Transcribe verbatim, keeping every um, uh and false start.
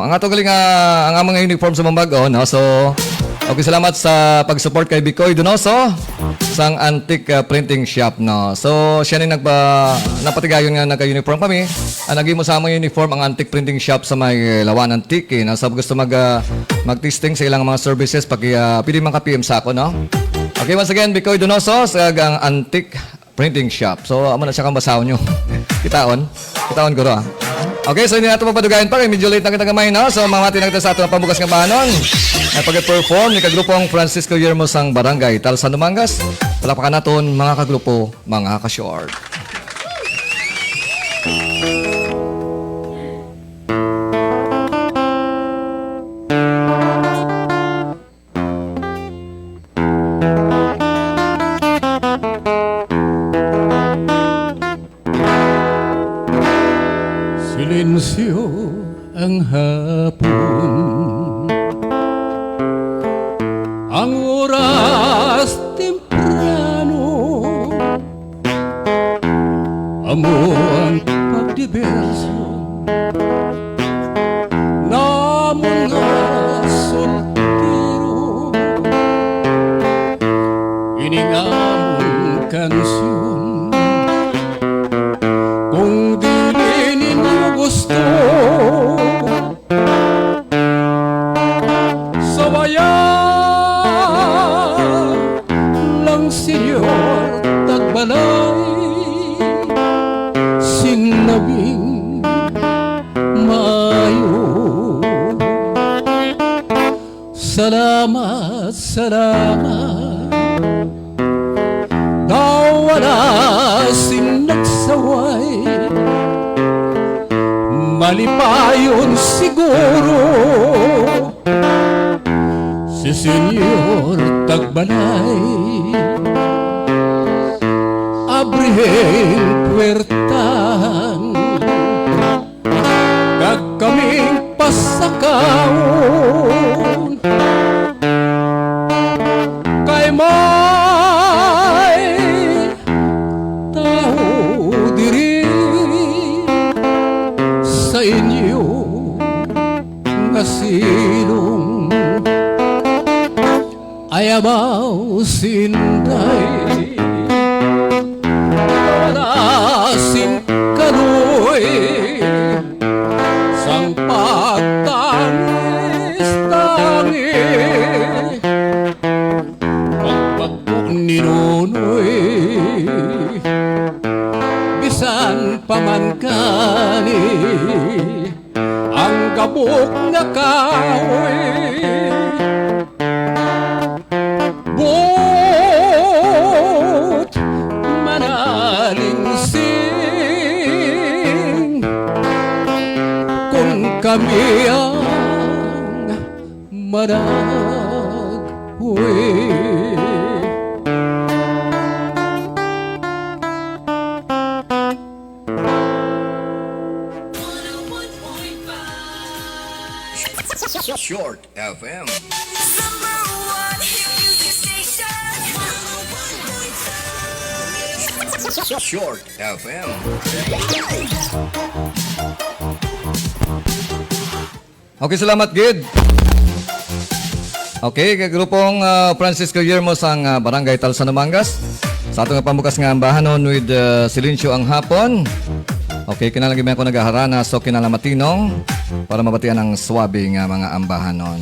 Ang ato gali nga, ang among uniform sa Bambago, no? So, okay, salamat sa pag-support kay Bicoy Donoso sang Antique, ah, Printing Shop, no? So, siya ni nagpa-, napatigayon nga nagka-uniform kami. Ang nagimo sa among uniform ang Antique Printing Shop sa may Lawan, Antique, no? So, gusto mag, ah, mag-testing sa ilang mga services, paki, ah, pwede man ka P M sa ako, no? Okay, once again, Bicoy Donoso sa ang Antique Printing Shop. So, amo na siya kang basahon nyo. Kitaon? Kitaon, guro, ah. Okay, so hindi nato papadugayan pa kay medyo late na kita gamay, no? So, mamati na kita sa ato nga pambukas nga bahanon. Ang pag-perform ni kagrupong Francisco Yermo sang Barangay Talsa, Dumangas. Palakpakan naton, mga kagrupo, mga ka-short. Silensyo ang hapon. Ang oras temprano. Amo ang pagdibersyon namon nga soltero. Ining amon kansyon, kung dili ninyo gusto, sawaya lang, Senyor Tagbalay, sing labing maayo. Salamat, salamat. Daw wala sing nagsaway. Malipayon siguro si Senyor Tagbalay. Abrihin puwertahan kag kaming pasakaon. Kay may tawo diri sa inyo nga silong. Ay abaw, si Inday, wala sing kaluoy sang pagtangis-tangi. Pagpagpo ni Nonoy, bisan pa man kani ang gabok nga kahoy. Buot manalingsing kun kami ang managhoy. Short F M. Number one hit music station. Short F M. Okay, salamat gid. Okay, kay grupong, ah, Francisco Yermo sang, ah, Barangay Talsa, Dumangas. Sa ato nga pambukas nga ambahanon with, ah, Silencio ang Hapon. Okay, kinahanglan gid man ako nagaharana, so kinahanglan matinong para mabatian ang swabe nga mga ambahanon.